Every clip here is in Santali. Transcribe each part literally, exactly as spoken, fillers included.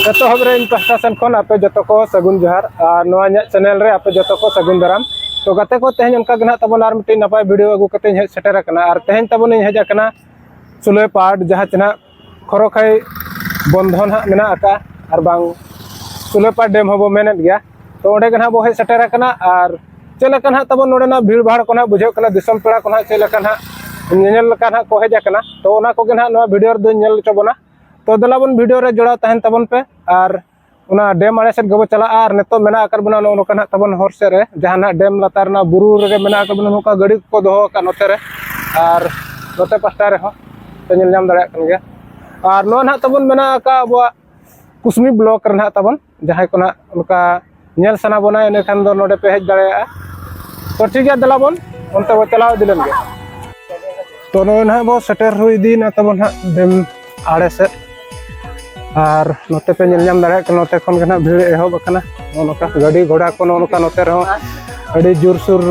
ᱮᱛᱚᱦᱚᱵ ᱨᱮ ᱤᱧ ᱯᱟᱦᱴᱟ ᱥᱮᱱ ᱠᱷᱚᱱ ᱟᱯᱮ ᱡᱚᱛᱚ ᱠᱚ ᱥᱟᱹᱜᱩᱱ ᱡᱚᱦᱟᱨ, ᱟᱨ ᱱᱚᱣᱟ ᱤᱧᱟᱹᱜ ᱪᱮᱱᱮᱞ ᱨᱮ ᱟᱯᱮ ᱡᱚᱛᱚ ᱠᱚ ᱥᱟᱹᱜᱩᱱ ᱫᱟᱨᱟᱢ᱾ ᱛᱚ ᱜᱟᱛᱮ ᱠᱚ, ᱛᱮᱦᱮᱧ ᱚᱱᱠᱟ ᱜᱮ ᱱᱟᱦᱟᱜ ᱛᱟᱵᱚᱱ ᱟᱨ ᱢᱤᱫᱴᱤᱡ ᱱᱟᱯᱟᱭ ᱵᱷᱤᱰᱤᱭᱳ ᱟᱹᱜᱩ ᱠᱟᱛᱮ ᱤᱧ ᱦᱮᱡ ᱥᱮᱴᱮᱨ ᱟᱠᱟᱱᱟ, ᱟᱨ ᱛᱮᱦᱮᱧ ᱛᱟᱵᱚᱱ ᱤᱧ ᱦᱮᱡ ᱟᱠᱟᱱᱟ ᱥᱩᱞᱟᱹᱭᱯᱟᱲ, ᱡᱟᱦᱟᱸ ᱪᱮ ᱱᱟᱦᱟᱜ ᱠᱷᱚᱨᱚᱠᱷᱟᱭ ᱵᱚᱱᱫᱷᱚ ᱱᱟᱦᱟᱜ ᱢᱮᱱᱟᱜ ᱟᱠᱟᱫᱼᱟ, ᱟᱨ ᱵᱟᱝ ᱥᱩᱞᱟᱹᱭᱯᱟᱲ ᱰᱮᱢ ᱦᱚᱸᱵᱚ ᱢᱮᱱᱮᱫ ᱜᱮᱭᱟ᱾ ᱛᱚ ᱚᱸᱰᱮ ᱜᱮ ᱱᱟᱦᱟᱜ ᱵᱚ ᱦᱮᱡ ᱥᱮᱴᱮᱨ ᱟᱠᱟᱱᱟ, ᱟᱨ ᱪᱮᱫ ᱞᱮᱠᱟ ᱱᱟᱦᱟᱜ ᱛᱟᱵᱚᱱ ᱱᱚᱰᱮᱱᱟᱜ ᱵᱷᱤᱲ ᱵᱷᱟᱲ ᱠᱚ ᱱᱟᱦᱟᱜ ᱵᱩᱡᱷᱟᱹᱜ ᱠᱟᱱᱟ, ᱫᱤᱥᱚᱢ ᱯᱮᱲᱟ ᱠᱚ ᱱᱟᱦᱟᱜ ᱪᱮᱫ ᱞᱮᱠᱟ ᱱᱟᱦᱟᱜ ᱧᱮᱧᱮᱞ ᱞᱮᱠᱟ ᱱᱟᱦᱟᱜ ᱠᱚ ᱦᱮᱡ ᱟᱠᱟᱱᱟ, ᱛᱚ ᱚᱱᱟ ᱠᱚᱜᱮ ᱱᱟᱦᱟᱜ ᱱᱚᱣᱟ ᱵᱷᱤᱰᱤᱭᱳ ᱨᱮᱫᱚᱧ ᱧᱮᱞ ᱦᱚᱪᱚ ᱵᱚᱱᱟ᱾ ᱛᱚ ᱫᱮᱞᱟ ᱵᱚᱱ ᱵᱷᱤᱰᱤᱭᱳ ᱨᱮ ᱡᱚᱲᱟᱣ ᱛᱟᱦᱮᱱ ᱛᱟᱵᱚᱱ ᱯᱮ, ᱟᱨ ᱚᱱᱟ ᱰᱮᱢ ᱟᱲᱮ ᱥᱮᱫ ᱜᱮᱵᱚ ᱪᱟᱞᱟᱜᱼᱟ᱾ ᱟᱨ ᱱᱤᱛᱚᱜ ᱢᱮᱱᱟᱜ ᱟᱠᱟᱫ ᱵᱚᱱᱟ ᱱᱚᱜᱼᱚ ᱱᱚᱝᱠᱟ ᱱᱟᱦᱟᱜ ᱛᱟᱵᱚᱱ ᱦᱚᱨ ᱥᱮᱫ ᱨᱮ, ᱡᱟᱦᱟᱸ ᱱᱟᱦᱟᱜ ᱰᱮᱢ ᱞᱟᱛᱟᱨ ᱨᱮᱱᱟᱜ ᱵᱩᱨᱩ ᱨᱮᱜᱮ ᱢᱮᱱᱟᱜ ᱟᱠᱟᱫ ᱵᱚᱱᱟ᱾ ᱱᱚᱝᱠᱟ ᱜᱟᱹᱰᱤ ᱠᱚᱠᱚ ᱫᱚᱦᱚ ᱟᱠᱟᱫ ᱱᱚᱛᱮ ᱨᱮ, ᱟᱨ ᱱᱚᱛᱮ ᱯᱟᱥᱴᱟ ᱨᱮᱦᱚᱸ ᱯᱮ ᱧᱮᱞ ᱧᱟᱢ ᱫᱟᱲᱮᱭᱟᱜ ᱠᱟᱱ ᱜᱮᱭᱟ᱾ ᱟᱨ ᱱᱚᱣᱟ ᱱᱟᱦᱟᱜ ᱛᱟᱵᱚᱱ ᱢᱮᱱᱟᱜ ᱟᱠᱟᱫ ᱟᱵᱚᱣᱟᱜ ᱠᱩᱥᱢᱤ ᱵᱞᱚᱠ ᱨᱮ ᱱᱟᱦᱟᱜ ᱛᱟᱵᱚᱱ, ᱡᱟᱦᱟᱸᱭ ᱠᱚ ᱱᱟᱦᱟᱜ ᱚᱱᱠᱟ ᱧᱮᱞ ᱥᱟᱱᱟ ᱵᱚᱱᱟ, ᱤᱱᱟᱹᱠᱷᱟᱱ ᱫᱚ ᱱᱚᱰᱮ ᱯᱮ ᱦᱮᱡ ᱫᱟᱲᱮᱭᱟᱜᱼᱟ᱾ ᱛᱚ ᱴᱷᱤᱠ ᱜᱮᱭᱟ, ᱫᱮᱞᱟ ᱵᱚᱱ ᱚᱱᱛᱮ ᱵᱚ ᱪᱟᱞᱟᱣ ᱤᱫᱤ ᱞᱮᱱ ᱜᱮ᱾ ᱛᱚ ᱱᱚᱜᱼᱚᱭ ᱱᱟᱦᱟᱜ ᱵᱚ ᱥᱮᱴᱮᱨ ᱦᱩᱭ ᱤᱫᱤᱭᱮᱱᱟ ᱛᱟᱵᱚᱱ ᱱᱟᱦᱟᱜ ᱰᱮᱢ ᱟᱲᱮ ᱥᱮᱫ, ᱟᱨ ᱱᱚᱛᱮ ᱯᱮ ᱧᱮᱞ ᱧᱟᱢ ᱫᱟᱲᱮᱭᱟᱜ ᱠᱟᱱᱟ, ᱱᱚᱛᱮ ᱠᱷᱚᱱ ᱜᱮ ᱱᱟᱦᱟᱜ ᱵᱷᱤᱲ ᱮᱦᱚᱵ ᱟᱠᱟᱱᱟ᱾ ᱱᱚᱜᱼᱚ ᱱᱚᱝᱠᱟ ᱜᱟᱹᱰᱤ ᱜᱷᱚᱲᱟ ᱠᱚ ᱱᱚᱜᱼᱚ ᱱᱚᱝᱠᱟ ᱱᱚᱛᱮ ᱨᱮᱦᱚᱸ ᱟᱹᱰᱤ ᱡᱳᱨᱥᱳᱨ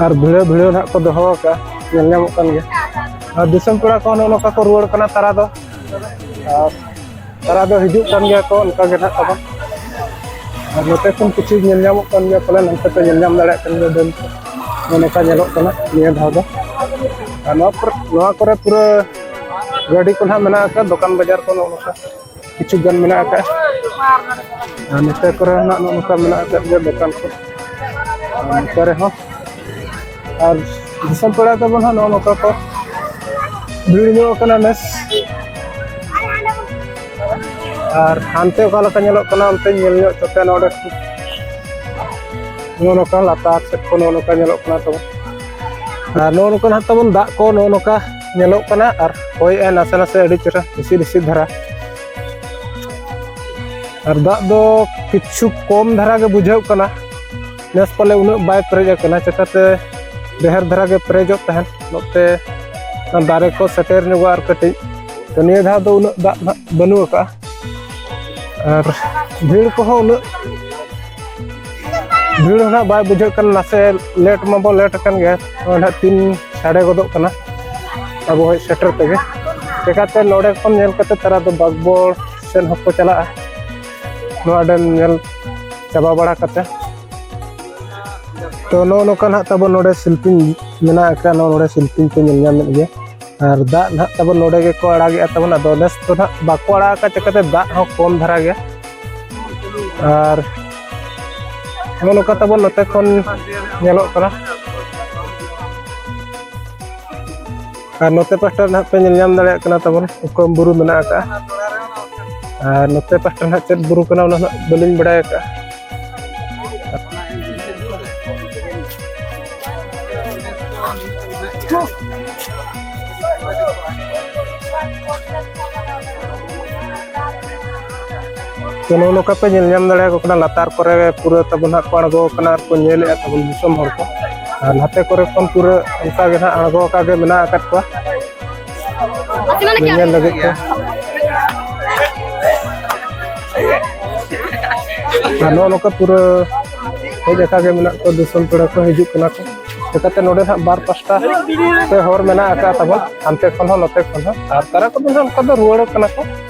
ᱟᱨ ᱵᱷᱤᱲᱟᱹ ᱵᱷᱤᱲᱟᱹ ᱱᱟᱦᱟᱜ ᱠᱚ ᱫᱚᱦᱚ ᱟᱠᱟᱫᱼᱟ, ᱧᱮᱞ ᱧᱟᱢᱚᱜ ᱠᱟᱱ ᱜᱮᱭᱟ᱾ ᱟᱨ ᱫᱤᱥᱚᱢ ᱯᱮᱲᱟ ᱠᱚᱦᱚᱸ ᱱᱚᱜᱼᱚ ᱱᱚᱝᱠᱟ ᱠᱚ ᱨᱩᱣᱟᱹᱲ ᱠᱟᱱᱟ ᱛᱟᱨᱟ ᱫᱚ, ᱟᱨ ᱛᱟᱨᱟ ᱫᱚ ᱦᱤᱡᱩᱜ ᱠᱟᱱ ᱜᱮᱭᱟ ᱠᱚ ᱚᱱᱠᱟ ᱜᱮ ᱱᱟᱦᱟᱜ ᱛᱟᱵᱚᱱ᱾ ᱟᱨ ᱱᱚᱛᱮ ᱠᱷᱚᱱ ᱠᱤᱪᱷᱩ ᱧᱮᱞ ᱧᱟᱢᱚᱜ ᱠᱟᱱ ᱜᱮᱭᱟ ᱯᱟᱞᱮ, ᱱᱚᱛᱮ ᱯᱮ ᱧᱮᱞ ᱧᱟᱢ ᱫᱟᱲᱮᱭᱟᱜ ᱠᱟᱱ ᱜᱮᱭᱟ ᱰᱮᱢ ᱠᱚ᱾ ᱱᱚᱜᱼᱚ ᱱᱚᱝᱠᱟ ᱧᱮᱞᱚᱜ ᱠᱟᱱᱟ ᱱᱤᱭᱟᱹ ᱫᱷᱟᱣ ᱫᱚ᱾ ᱟᱨ ᱱᱚᱣᱟ ᱠᱚᱨᱮ, ᱱᱚᱣᱟ ᱠᱚᱨᱮ ᱯᱩᱨᱟᱹ ᱜᱟᱹᱰᱤ ᱠᱚ ᱱᱟᱦᱟᱜ ᱢᱮᱱᱟᱜ ᱟᱠᱟᱫ, ᱫᱚᱠᱟᱱ ᱵᱟᱡᱟᱨ ᱠᱚ ᱱᱚᱜᱼᱚ ᱱᱚᱝᱠᱟ ᱠᱤᱪᱷᱩ ᱜᱟᱱ ᱢᱮᱱᱟᱜ ᱟᱠᱟᱫᱼᱟ᱾ ᱟᱨ ᱱᱚᱛᱮ ᱠᱚᱨᱮ ᱦᱚᱸ ᱱᱟᱦᱟᱜ ᱱᱚᱜᱼᱚ ᱱᱚᱝᱠᱟ ᱢᱮᱱᱟᱜ ᱟᱠᱟᱫ ᱜᱮᱭᱟ ᱫᱚᱠᱟᱱ ᱠᱚ᱾ ᱟᱨ ᱱᱚᱛᱮ ᱨᱮᱦᱚᱸ, ᱟᱨ ᱫᱤᱥᱚᱢ ᱯᱮᱲᱟ ᱛᱟᱵᱚᱱ ᱦᱟᱸᱜ ᱱᱚᱜᱼᱚ ᱱᱚᱝᱠᱟ ᱠᱚ ᱵᱷᱤᱲ ᱧᱚᱜ ᱟᱠᱟᱱᱟ ᱱᱮᱥ᱾ ᱟᱨ ᱦᱟᱱᱛᱮ ᱚᱠᱟ ᱞᱮᱠᱟ ᱧᱮᱞᱚᱜ ᱠᱟᱱᱟ, ᱚᱱᱛᱮ ᱧᱮᱞ ᱧᱚᱜ ᱦᱚᱪᱚ ᱯᱮ ᱱᱚᱰᱮ᱾ ᱱᱚᱜᱼᱚ ᱱᱚᱝᱠᱟ ᱞᱟᱛᱟᱨ ᱥᱮᱫ ᱠᱷᱚᱱ ᱱᱚᱜᱼᱚ ᱱᱚᱝᱠᱟ ᱧᱮᱞᱚᱜ ᱠᱟᱱᱟ ᱛᱟᱵᱚᱱ᱾ ᱟᱨ ᱱᱚᱜᱼᱚ ᱱᱚᱝᱠᱟ ᱱᱟᱦᱟᱜ ᱛᱟᱵᱚᱱ ᱫᱟᱜ ᱠᱚ ᱱᱚᱜᱼᱚ ᱱᱚᱝᱠᱟ ᱧᱮᱞᱚᱜ ᱠᱟᱱᱟ, ᱟᱨ ᱦᱚᱭᱮᱜᱼᱟᱭ ᱱᱟᱥᱮ ᱱᱟᱥᱮ ᱟᱹᱰᱤ ᱪᱮᱦᱨᱟ ᱦᱤᱥᱤᱫ ᱦᱤᱥᱤᱫ ᱫᱷᱟᱨᱟ᱾ ᱟᱨ ᱫᱟᱜ ᱫᱚ ᱠᱤᱪᱷᱩ ᱠᱚᱢ ᱫᱷᱟᱨᱟ ᱜᱮ ᱵᱩᱡᱷᱟᱹᱜ ᱠᱟᱱᱟ, ᱱᱮᱥ ᱯᱟᱞᱮ ᱩᱱᱟᱹᱜ ᱵᱟᱭ ᱯᱮᱨᱮᱡ ᱟᱠᱟᱱᱟ, ᱪᱤᱠᱟᱹᱛᱮ ᱰᱷᱮᱨ ᱫᱷᱟᱨᱟ ᱜᱮ ᱯᱮᱨᱮᱡᱚᱜ ᱛᱟᱦᱮᱸᱫ ᱱᱚᱛᱮ ᱫᱟᱨᱮ ᱠᱚ ᱥᱮᱴᱮᱨ ᱧᱚᱜᱚᱜᱼᱟ ᱟᱨ ᱠᱟᱹᱴᱤᱡ᱾ ᱛᱚ ᱱᱤᱭᱟᱹ ᱫᱷᱟᱣ ᱫᱚ ᱩᱱᱟᱹᱜ ᱫᱟᱜ ᱱᱟᱦᱟᱜ ᱵᱟᱹᱱᱩᱜ ᱟᱠᱟᱫᱼᱟ, ᱟᱨ ᱵᱷᱤᱲ ᱠᱚᱦᱚᱸ ᱩᱱᱟᱹᱜ ᱵᱷᱤᱲ ᱦᱚᱸ ᱱᱟᱦᱟᱜ ᱵᱟᱭ ᱵᱩᱡᱷᱟᱹᱜ ᱠᱟᱱᱟ᱾ ᱱᱟᱥᱮ ᱞᱮᱴ ᱢᱟᱵᱚ ᱞᱮᱴ ᱟᱠᱟᱱ ᱜᱮᱭᱟ, ᱱᱚᱜᱼᱚᱭ ᱱᱟᱦᱟᱜ ᱛᱤᱱ ᱥᱟᱰᱮ ᱜᱚᱫᱚᱜ ᱠᱟᱱᱟ ᱟᱵᱚ ᱦᱮᱡ ᱥᱮᱴᱮᱨ ᱛᱮᱜᱮ᱾ ᱪᱤᱠᱟᱹᱛᱮ ᱱᱚᱰᱮ ᱠᱷᱚᱱ ᱧᱮᱞ ᱠᱟᱛᱮ ᱛᱟᱨᱟ ᱫᱚ ᱵᱟᱜᱽᱵᱚᱲ ᱥᱮᱫ ᱦᱚᱸᱠᱚ ᱪᱟᱞᱟᱜᱼᱟ ᱱᱚᱣᱟ ᱰᱮᱢ ᱧᱮᱞ ᱪᱟᱵᱟ ᱵᱟᱲᱟ ᱠᱟᱛᱮ᱾ ᱛᱚ ᱱᱚᱜᱼᱚ ᱱᱚᱝᱠᱟ ᱱᱟᱦᱟᱜ ᱛᱟᱵᱚᱱ ᱱᱚᱰᱮ ᱥᱤᱞᱯᱤᱧ ᱢᱮᱱᱟᱜ ᱟᱠᱟᱫ, ᱱᱚᱣᱟ ᱱᱚᱰᱮ ᱥᱤᱞᱯᱤᱧ ᱯᱮ ᱧᱮᱞ ᱧᱟᱢᱮᱫ ᱜᱮᱭᱟ᱾ ᱟᱨ ᱫᱟᱜ ᱱᱟᱦᱟᱜ ᱛᱟᱵᱚᱱ ᱱᱚᱰᱮ ᱜᱮᱠᱚ ᱟᱲᱟᱜᱮᱜᱼᱟ ᱛᱟᱵᱚᱱ, ᱟᱫᱚ ᱱᱮᱥ ᱫᱚ ᱱᱟᱦᱟᱜ ᱵᱟᱠᱚ ᱟᱲᱟᱜ ᱟᱠᱟᱫ, ᱪᱤᱠᱟᱹᱛᱮ ᱫᱟᱜ ᱦᱚᱸ ᱠᱚᱢ ᱫᱷᱟᱨᱟ ᱜᱮᱭᱟ᱾ ᱟᱨ ᱱᱚᱜᱼᱚ ᱱᱚᱝᱠᱟ ᱛᱟᱵᱚᱱ ᱱᱚᱛᱮ ᱠᱷᱚᱱ ᱧᱮᱞᱚᱜ ᱠᱟᱱᱟ᱾ ᱟᱨ ᱱᱚᱛᱮ ᱯᱟᱦᱴᱟ ᱱᱟᱦᱟᱜ ᱯᱮ ᱧᱮᱞ ᱧᱟᱢ ᱫᱟᱲᱮᱭᱟᱜ ᱠᱟᱱᱟ ᱛᱟᱵᱚᱱ ᱩᱠᱟᱹᱢ ᱵᱩᱨᱩ ᱢᱮᱱᱟᱜ ᱟᱠᱟᱫᱼᱟ᱾ ᱟᱨ ᱱᱚᱛᱮ ᱯᱟᱦᱴᱟ ᱱᱟᱦᱟᱜ ᱪᱮᱫ ᱵᱩᱨᱩ ᱠᱟᱱᱟ ᱚᱱᱟ ᱱᱟᱦᱟᱜ ᱵᱟᱹᱞᱤᱧ ᱵᱟᱲᱟᱭ ᱟᱠᱟᱫᱼᱟ᱾ ᱛᱚ ᱱᱚᱜᱼᱚ ᱱᱚᱝᱠᱟ ᱯᱮ ᱧᱮᱞ ᱧᱟᱢ ᱫᱟᱲᱮᱭᱟᱠᱚ ᱠᱟᱱᱟ, ᱞᱟᱛᱟᱨ ᱠᱚᱨᱮ ᱯᱩᱨᱟᱹ ᱛᱟᱵᱚᱱ ᱦᱟᱸᱜ ᱠᱚ ᱟᱬᱜᱚ ᱟᱠᱟᱱᱟ ᱟᱨ ᱠᱚ ᱧᱮᱞᱮᱫᱼᱟ ᱛᱟᱵᱚᱱ ᱫᱤᱥᱚᱢ ᱦᱚᱲ ᱠᱚ᱾ ᱟᱨ ᱱᱟᱛᱮ ᱠᱚᱨᱮ ᱠᱷᱚᱱ ᱯᱩᱨᱟᱹ ᱚᱱᱠᱟ ᱜᱮ ᱦᱟᱸᱜ ᱟᱬᱜᱚ ᱟᱠᱟ ᱜᱮ ᱢᱮᱱᱟᱜ ᱟᱠᱟᱫ ᱠᱚᱣᱟ ᱧᱮᱧᱮᱞ ᱞᱟᱹᱜᱤᱫ ᱛᱮ᱾ ᱟᱨ ᱱᱚᱜᱼᱚ ᱱᱚᱝᱠᱟ ᱯᱩᱨᱟᱹ ᱦᱮᱡ ᱟᱠᱟ ᱜᱮ ᱢᱮᱱᱟᱜ ᱠᱚᱣᱟ, ᱫᱤᱥᱚᱢ ᱯᱮᱲᱟ ᱠᱚ ᱦᱤᱡᱩᱜ ᱠᱟᱱᱟ ᱠᱚ᱾ ᱪᱤᱠᱟᱹᱛᱮ ᱱᱚᱰᱮ ᱦᱟᱸᱜ ᱵᱟᱨ ᱯᱟᱥᱴᱟ ᱛᱮ ᱦᱚᱨ ᱢᱮᱱᱟᱜ ᱟᱠᱟᱫ ᱛᱟᱵᱚᱱ, ᱦᱟᱱᱛᱮ ᱠᱷᱚᱱ ᱦᱚᱸ ᱱᱚᱛᱮ ᱠᱷᱚᱱ ᱦᱚᱸ᱾ ᱟᱨ ᱛᱟᱨᱟ ᱠᱚᱫᱚ ᱦᱟᱸᱜ ᱚᱱᱠᱟ ᱫᱚ ᱨᱩᱣᱟᱹᱲ ᱠᱟᱱᱟ ᱠᱚ,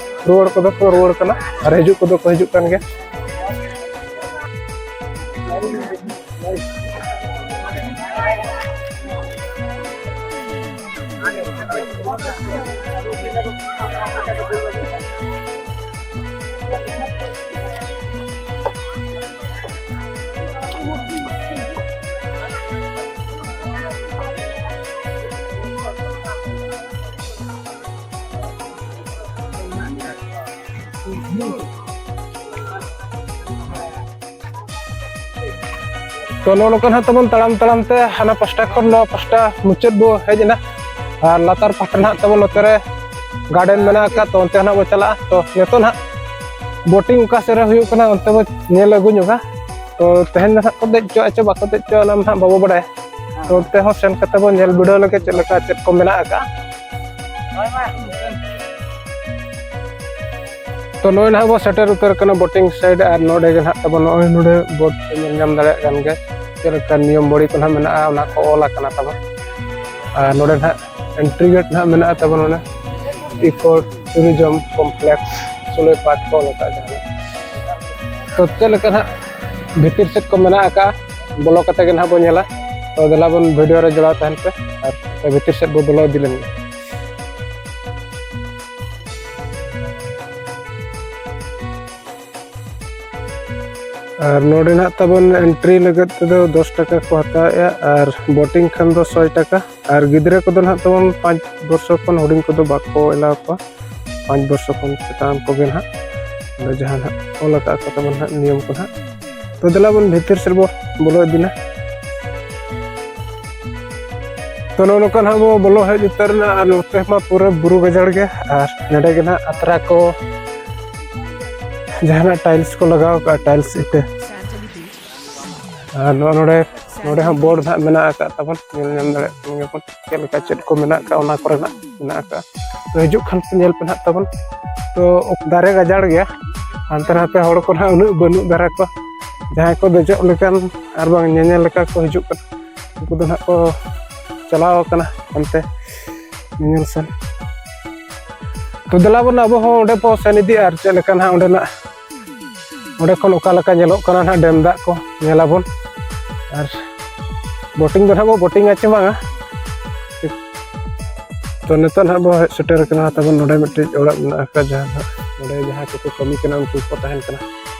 ᱨᱩᱣᱟᱹᱲ ᱠᱚᱫᱚ ᱠᱚ ᱨᱩᱣᱟᱹᱲ ᱠᱟᱱᱟ ᱟᱨ ᱦᱤᱡᱩᱜ ᱠᱚᱫᱚ ᱠᱚ ᱦᱤᱡᱩᱜ ᱠᱟᱱ ᱜᱮᱭᱟ᱾ ᱛᱚ ᱱᱚᱜᱼᱚ ᱱᱚᱝᱠᱟ ᱱᱟᱦᱟᱜ ᱛᱟᱵᱚᱱ ᱛᱟᱲᱟᱢ ᱛᱟᱲᱟᱢ ᱛᱮ ᱦᱟᱱᱟ ᱯᱟᱥᱴᱟ ᱠᱷᱚᱱ ᱱᱚᱣᱟ ᱯᱟᱥᱴᱟ ᱢᱩᱪᱟᱹᱫ ᱵᱚ ᱦᱮᱡ ᱮᱱᱟ᱾ ᱟᱨ ᱞᱟᱛᱟᱨ ᱯᱟᱦᱴᱟ ᱱᱟᱦᱟᱜ ᱛᱟᱵᱚᱱ ᱱᱚᱛᱮ ᱨᱮ ᱜᱟᱨᱰᱮᱱ ᱢᱮᱱᱟᱜ ᱟᱠᱟᱫ, ᱛᱚ ᱚᱱᱛᱮ ᱱᱟᱦᱟᱜ ᱵᱚ ᱪᱟᱞᱟᱜᱼᱟ᱾ ᱛᱚ ᱱᱤᱛᱚᱜ ᱱᱟᱦᱟᱜ ᱵᱳᱴᱤᱝ ᱚᱠᱟ ᱥᱮᱫ ᱨᱮ ᱦᱩᱭᱩᱜ ᱠᱟᱱᱟ ᱚᱱᱛᱮ ᱵᱚ ᱧᱮᱞ ᱟᱹᱜᱩ ᱧᱚᱜᱟ᱾ ᱛᱚ ᱛᱮᱦᱮᱧ ᱫᱚ ᱱᱟᱦᱟᱜ ᱠᱚ ᱫᱮᱡ ᱦᱚᱪᱚᱣᱟᱜᱼᱟ ᱪᱮ ᱵᱟᱠᱚ ᱫᱮᱡ ᱦᱚᱪᱚᱣᱟᱜᱼᱟ ᱚᱱᱟ ᱢᱟ ᱱᱟᱦᱟᱜ ᱵᱟᱵᱚ ᱵᱟᱲᱟᱭᱟ᱾ ᱛᱚ ᱚᱱᱛᱮ ᱦᱚᱸ ᱥᱮᱱ ᱠᱟᱛᱮ ᱵᱚ ᱧᱮᱞ ᱵᱤᱰᱟᱹᱣ ᱞᱮᱜᱮ ᱪᱮᱫ ᱞᱮᱠᱟ ᱪᱮᱫ ᱠᱚ ᱢᱮᱱᱟᱜ ᱟᱠᱟᱫᱼᱟ᱾ ᱛᱚ ᱱᱚᱜᱼᱚᱭ ᱱᱟᱦᱟᱜ ᱵᱚ ᱥᱮᱴᱮᱨ ᱩᱛᱟᱹᱨ ᱠᱟᱱᱟ ᱵᱳᱴᱤᱝ ᱥᱟᱭᱤᱰ, ᱟᱨ ᱱᱚᱰᱮ ᱜᱮ ᱱᱟᱦᱟᱜ ᱛᱟᱵᱚᱱ ᱱᱚᱜᱼᱚᱭ ᱱᱚᱰᱮ ᱵᱳᱴ ᱯᱮ ᱧᱮᱞ ᱧᱟᱢ ᱫᱟᱲᱮᱭᱟᱜ ᱠᱟᱱ ᱜᱮᱭᱟ ᱪᱮᱫ ᱞᱮᱠᱟ ᱱᱤᱭᱚᱢ ᱵᱚᱲᱤ ᱠᱚ ᱱᱟᱦᱟᱜ ᱢᱮᱱᱟᱜᱼᱟ, ᱚᱱᱟ ᱠᱚ ᱚᱞ ᱟᱠᱟᱱᱟ ᱛᱟᱵᱚᱱ᱾ ᱟᱨ ᱱᱚᱰᱮ ᱱᱟᱦᱟᱜ ᱮᱱᱴᱨᱤ ᱜᱮᱴ ᱱᱟᱦᱟᱜ ᱢᱮᱱᱟᱜᱼᱟ ᱛᱟᱵᱚᱱ ᱚᱱᱟ ᱤᱠᱳ ᱴᱩᱨᱤᱡᱚᱢ ᱠᱚᱢᱯᱞᱮᱠᱥ᱾ ᱥᱳᱞᱳᱭ ᱯᱟᱨᱠ ᱠᱚ ᱚᱞ ᱟᱠᱟᱫ ᱡᱟᱦᱟᱸ᱾ ᱛᱚ ᱪᱮᱫ ᱞᱮᱠᱟ ᱱᱟᱦᱟᱜ ᱵᱷᱤᱛᱤᱨ ᱥᱮᱫ ᱠᱚ ᱢᱮᱱᱟᱜ ᱟᱠᱟᱫᱼᱟ, ᱵᱚᱞᱚ ᱠᱟᱛᱮ ᱜᱮ ᱱᱟᱦᱟᱜ ᱵᱚᱱ ᱧᱮᱞᱟ᱾ ᱛᱚ ᱫᱮᱞᱟ ᱵᱚᱱ ᱵᱷᱤᱰᱤᱭᱳ ᱨᱮ ᱡᱚᱲᱟᱣ ᱛᱟᱦᱮᱱ ᱯᱮ ᱟᱨ ᱵᱷᱤᱛᱤᱨ ᱥᱮᱫ ᱵᱚ ᱵᱚᱞᱚ ᱤᱫᱤ ᱞᱮᱱ ᱜᱮ᱾ ᱟᱨ ᱱᱚᱰᱮ ᱱᱟᱦᱟᱜ ᱛᱟᱵᱚᱱ ᱮᱱᱴᱨᱤ ᱞᱟᱹᱜᱤᱫ ᱛᱮᱫᱚ ᱫᱚᱥ ᱴᱟᱠᱟ ᱠᱚ ᱦᱟᱛᱟᱣᱮᱫᱼᱟ ᱟᱨ ᱵᱳᱴᱤᱝ ᱠᱷᱟᱱ ᱫᱚ ᱥᱚᱭ ᱴᱟᱠᱟ᱾ ᱟᱨ ᱜᱤᱫᱽᱨᱟᱹ ᱠᱚᱫᱚ ᱱᱟᱦᱟᱜ ᱛᱟᱵᱚᱱ ᱯᱟᱸᱪ ᱵᱚᱨᱥᱚ ᱠᱷᱚᱱ ᱦᱩᱰᱤᱧ ᱠᱚᱫᱚ ᱵᱟᱠᱚ ᱮᱞᱟᱣ ᱠᱚᱣᱟ, ᱯᱟᱸᱪ ᱵᱚᱨᱥᱚ ᱠᱷᱚᱱ ᱪᱮᱛᱟᱱ ᱠᱚᱜᱮ ᱱᱟᱦᱟᱜ᱾ ᱚᱸᱰᱮ ᱡᱟᱦᱟᱸ ᱱᱟᱦᱟᱜ ᱚᱞ ᱟᱠᱟᱫ ᱠᱚ ᱛᱟᱵᱚᱱ ᱱᱟᱦᱟᱜ ᱱᱤᱭᱚᱢ ᱠᱚ ᱱᱟᱦᱟᱜ᱾ ᱛᱚ ᱫᱮᱞᱟ ᱵᱚᱱ ᱵᱷᱤᱛᱤᱨ ᱥᱮᱫ ᱵᱚ ᱵᱚᱞᱚ ᱤᱫᱤᱱᱟ᱾ ᱛᱚ ᱱᱚᱜᱼᱚ ᱱᱚᱝᱠᱟ ᱱᱟᱦᱟᱜ ᱵᱚ ᱵᱚᱞᱚ ᱦᱮᱡ ᱩᱛᱟᱹᱨ ᱮᱱᱟ᱾ ᱟᱨ ᱱᱚᱛᱮ ᱢᱟ ᱯᱩᱨᱟᱹ ᱵᱩᱨᱩ ᱜᱟᱡᱟᱲ ᱜᱮ, ᱟᱨ ᱱᱚᱰᱮ ᱜᱮ ᱱᱟᱦᱟᱜ ᱟᱛᱨᱟ ᱠᱚ ᱡᱟᱦᱟᱱᱟᱜ ᱴᱟᱭᱤᱞᱥ ᱠᱚ ᱞᱟᱜᱟᱣ ᱠᱟᱜᱼᱟ, ᱴᱟᱭᱤᱞᱥ ᱤᱴᱟᱹ᱾ ᱟᱨ ᱱᱚᱜᱼᱚ ᱱᱚᱰᱮ, ᱱᱚᱰᱮ ᱦᱚᱸ ᱵᱳᱨᱰ ᱱᱟᱦᱟᱜ ᱢᱮᱱᱟᱜ ᱟᱠᱟᱫ ᱛᱟᱵᱚᱱ, ᱧᱮᱞ ᱧᱟᱢ ᱫᱟᱲᱮᱭᱟᱜ ᱠᱟᱱ ᱜᱮᱭᱟᱵᱚᱱ ᱪᱮᱫ ᱞᱮᱠᱟ ᱪᱮᱫ ᱠᱚ ᱢᱮᱱᱟᱜ ᱟᱠᱟᱫ, ᱚᱱᱟ ᱠᱚᱨᱮᱱᱟᱜ ᱢᱮᱱᱟᱜ ᱟᱠᱟᱫᱼᱟ᱾ ᱛᱚ ᱦᱤᱡᱩᱜ ᱠᱷᱟᱱ ᱯᱮ ᱧᱮᱞ ᱯᱮ ᱱᱟᱦᱟᱜ ᱛᱟᱵᱚᱱ᱾ ᱛᱚ ᱫᱟᱨᱮ ᱜᱟᱡᱟᱲ ᱜᱮᱭᱟ, ᱦᱟᱱᱛᱮ ᱱᱟᱛᱮ ᱦᱚᱲ ᱠᱚ ᱱᱟᱦᱟᱜ ᱩᱱᱟᱹᱜ ᱵᱟᱹᱱᱩᱜ ᱫᱷᱟᱨᱟ ᱠᱚ᱾ ᱡᱟᱦᱟᱸᱭ ᱠᱚ ᱫᱮᱡᱚᱜ ᱞᱮᱠᱟᱱ ᱟᱨ ᱵᱟᱝ ᱧᱮᱧᱮᱞ ᱞᱮᱠᱟ ᱠᱚ ᱦᱤᱡᱩᱜ ᱠᱟᱱᱟ, ᱩᱱᱠᱩ ᱫᱚ ᱱᱟᱦᱟᱜ ᱠᱚ ᱪᱟᱞᱟᱣ ᱟᱠᱟᱱᱟ ᱦᱟᱱᱛᱮ ᱧᱮᱧᱮᱞ ᱥᱮᱱ᱾ ᱛᱚ ᱫᱮᱞᱟ ᱵᱚᱱ ᱟᱵᱚ ᱦᱚᱸ ᱚᱸᱰᱮ ᱵᱚ ᱥᱮᱱ ᱤᱫᱤᱜᱼᱟ ᱟᱨ ᱪᱮᱫ ᱞᱮᱠᱟ ᱱᱟᱦᱟᱜ ᱚᱸᱰᱮᱱᱟᱜ, ᱚᱸᱰᱮ ᱠᱷᱚᱱ ᱚᱠᱟ ᱞᱮᱠᱟ ᱧᱮᱞᱚᱜ ᱠᱟᱱᱟ ᱱᱟᱦᱟᱜ ᱰᱮᱢ ᱫᱟᱜ ᱠᱚ ᱧᱮᱞ ᱟᱵᱚᱱ᱾ ᱟᱨ ᱵᱳᱴᱤᱝ ᱫᱚ ᱱᱟᱦᱟᱜ ᱵᱚ ᱵᱳᱴᱤᱝᱟ ᱪᱮ ᱵᱟᱝᱟ᱾ ᱛᱚ ᱱᱤᱛᱚᱜ ᱱᱟᱦᱟᱜ ᱵᱚ ᱦᱮᱡ ᱥᱮᱴᱮᱨ ᱟᱠᱟᱱᱟ ᱛᱟᱵᱚᱱ ᱱᱚᱰᱮ ᱢᱤᱫᱴᱤᱡ ᱚᱲᱟᱜ ᱢᱮᱱᱟᱜ ᱟᱠᱟᱫ, ᱡᱟᱦᱟᱸ ᱱᱟᱦᱟᱜ ᱱᱚᱰᱮ ᱡᱟᱦᱟᱸ ᱠᱚᱠᱚ ᱠᱟᱹᱢᱤ ᱠᱟᱱᱟ ᱩᱱᱠᱩ ᱠᱚ ᱛᱟᱦᱮᱱ ᱠᱟᱱᱟ᱾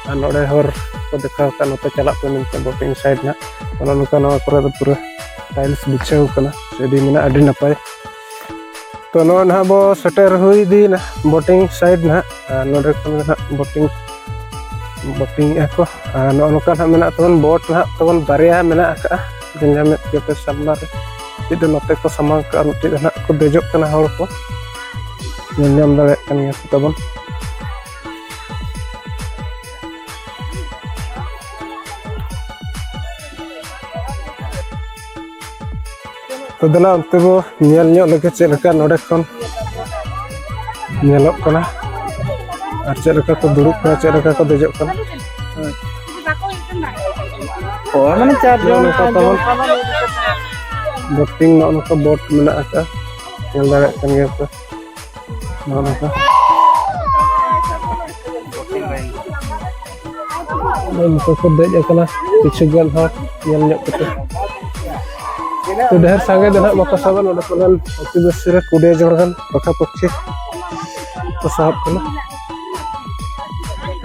ᱟᱨ ᱱᱚᱰᱮ ᱦᱚᱨ ᱠᱚ ᱫᱮᱠᱷᱟᱣ ᱟᱠᱟᱫ ᱱᱚᱛᱮ ᱪᱟᱞᱟᱜ ᱯᱮ ᱢᱮᱱᱛᱮ ᱵᱳᱴᱤᱝ ᱥᱟᱭᱤᱰ ᱱᱟᱦᱟᱜ᱾ ᱚᱱᱮ ᱱᱚᱝᱠᱟ ᱱᱚᱣᱟ ᱠᱚᱨᱮ ᱫᱚ ᱯᱩᱨᱟᱹ ᱴᱟᱭᱤᱞᱥ ᱵᱤᱪᱷᱟᱹᱣ ᱠᱟᱱᱟ, ᱟᱹᱰᱤ ᱢᱮᱱᱟᱜᱼᱟ, ᱟᱹᱰᱤ ᱱᱟᱯᱟᱭ᱾ ᱛᱚ ᱱᱚᱜᱼᱚᱭ ᱱᱟᱦᱟᱜ ᱵᱚ ᱥᱮᱴᱮᱨ ᱦᱩᱭ ᱤᱫᱤᱭᱮᱱᱟ ᱵᱳᱴᱤᱝ ᱥᱟᱭᱤᱰ ᱱᱟᱦᱟᱜ᱾ ᱟᱨ ᱱᱚᱰᱮ ᱠᱷᱚᱱ ᱜᱮ ᱱᱟᱦᱟᱜ ᱵᱳᱴᱤᱝ, ᱵᱳᱴᱤᱝ ᱮᱫᱼᱟ ᱠᱚ᱾ ᱟᱨ ᱱᱚᱜᱼᱚ ᱱᱚᱝᱠᱟ ᱱᱟᱦᱟᱜ ᱢᱮᱱᱟᱜ ᱛᱟᱵᱚᱱ ᱵᱳᱴ ᱱᱟᱦᱟᱜ ᱛᱟᱵᱚᱱ ᱵᱟᱨᱭᱟ ᱢᱮᱱᱟᱜ ᱟᱠᱟᱫᱼᱟ, ᱧᱮᱞ ᱧᱟᱢᱮᱫ ᱜᱮᱭᱟ ᱯᱮ ᱥᱟᱢᱱᱟ ᱨᱮ᱾ ᱢᱤᱫᱴᱤᱡ ᱫᱚ ᱱᱚᱛᱮ ᱠᱚ ᱥᱟᱢᱟᱝ ᱠᱟᱜᱼᱟ, ᱢᱤᱫᱴᱤᱡ ᱫᱚ ᱱᱟᱦᱟᱜ ᱠᱚ ᱫᱮᱡᱚᱜ ᱠᱟᱱᱟ ᱦᱚᱲ ᱠᱚ, ᱧᱮᱞ ᱧᱟᱢ ᱫᱟᱲᱮᱭᱟᱜ ᱠᱟᱱ ᱜᱮᱭᱟ ᱯᱮ ᱛᱟᱵᱚᱱ᱾ ᱛᱚ ᱫᱮᱞᱟ ᱚᱱᱛᱮ ᱵᱚ ᱧᱮᱞ ᱧᱚᱜ ᱞᱮᱜᱮ ᱪᱮᱫ ᱞᱮᱠᱟ ᱱᱚᱰᱮ ᱠᱷᱚᱱ ᱧᱮᱞᱚᱜ ᱠᱟᱱᱟ ᱟᱨ ᱪᱮᱫ ᱞᱮᱠᱟ ᱠᱚ ᱫᱩᱲᱩᱵ ᱠᱟᱱᱟ, ᱪᱮᱫ ᱞᱮᱠᱟ ᱠᱚ ᱫᱮᱡᱚᱜ ᱠᱟᱱᱟ᱾ ᱦᱳᱭ, ᱢᱟᱱᱮ ᱪᱟᱨ ᱱᱚᱜᱼᱚ ᱡᱚᱱ, ᱱᱚᱝᱠᱟ ᱯᱟᱸᱪ ᱛᱟᱵᱚᱱ ᱡᱚᱱ᱾ ᱵᱳᱴᱤᱝ, ᱱᱚᱜᱼᱚ ᱱᱚᱝᱠᱟ ᱵᱳᱴ ᱢᱮᱱᱟᱜ ᱟᱠᱟᱫᱼᱟ, ᱧᱮᱞ ᱫᱟᱲᱮᱭᱟᱜ ᱠᱟᱱ ᱜᱮᱭᱟ ᱯᱮ᱾ ᱱᱚᱜᱼᱚ ᱱᱚᱝᱠᱟ᱾ ᱩᱱᱠᱩ ᱠᱚ ᱫᱮᱡ ᱟᱠᱟᱱᱟ ᱠᱤᱪᱷᱩ ᱜᱟᱱ ᱦᱚᱲ ᱧᱮᱞ ᱧᱚᱜ ᱠᱟᱛᱮ᱾ ᱛᱚ ᱰᱷᱮᱨ ᱥᱟᱸᱜᱮ ᱫᱚ ᱱᱟᱦᱟᱜ ᱵᱟᱠᱚ ᱥᱟᱵᱟ, ᱱᱚᱰᱮ ᱯᱟᱞᱮᱱ ᱟᱹᱛᱩ ᱵᱟᱹᱥᱤ ᱨᱮ ᱠᱩᱲᱤ ᱡᱚᱱ ᱜᱟᱱ ᱯᱟᱠᱟ ᱯᱟᱹᱠᱷᱤ ᱠᱚ ᱥᱟᱵ ᱠᱟᱱᱟ᱾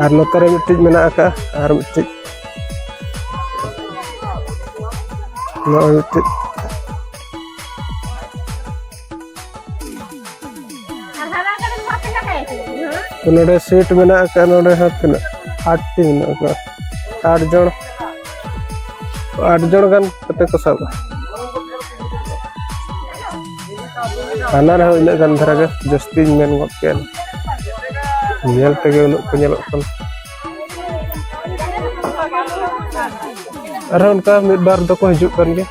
ᱟᱨ ᱱᱚᱛᱮ ᱨᱮ ᱢᱤᱫᱴᱤᱡ ᱢᱮᱱᱟᱜ ᱟᱠᱟᱫᱼᱟ, ᱟᱨ ᱢᱤᱫᱴᱤᱡ ᱱᱚᱜᱼᱚᱭ ᱢᱤᱫᱴᱤᱡ᱾ ᱛᱚ ᱱᱚᱰᱮ ᱥᱤᱴ ᱢᱮᱱᱟᱜ ᱟᱠᱟᱫᱼᱟ, ᱱᱚᱰᱮ ᱦᱚᱸ ᱛᱤᱱᱟᱹᱜ ᱟᱴ ᱴᱤ ᱢᱮᱱᱟᱜ ᱟᱠᱟᱫᱼᱟ, ᱟᱴ ᱡᱚᱱ, ᱟᱴ ᱡᱚᱱ ᱜᱟᱱ ᱠᱟᱛᱮ ᱠᱚ ᱥᱟᱵᱟ᱾ ᱦᱟᱱᱟ ᱨᱮᱦᱚᱸ ᱤᱱᱟᱹᱜ ᱜᱟᱱ ᱫᱷᱟᱨᱟ ᱜᱮ, ᱡᱟᱹᱥᱛᱤᱧ ᱢᱮᱱ ᱜᱚᱫ ᱠᱮᱫ, ᱧᱮᱞ ᱛᱮᱜᱮ ᱩᱱᱟᱹᱜ ᱠᱚ ᱧᱮᱞᱚᱜ ᱠᱟᱱᱟ᱾ ᱟᱨᱦᱚᱸ ᱚᱱᱠᱟ ᱢᱤᱫ ᱵᱟᱨ ᱫᱚᱠᱚ ᱦᱤᱡᱩᱜ ᱠᱟᱱ ᱜᱮᱭᱟ᱾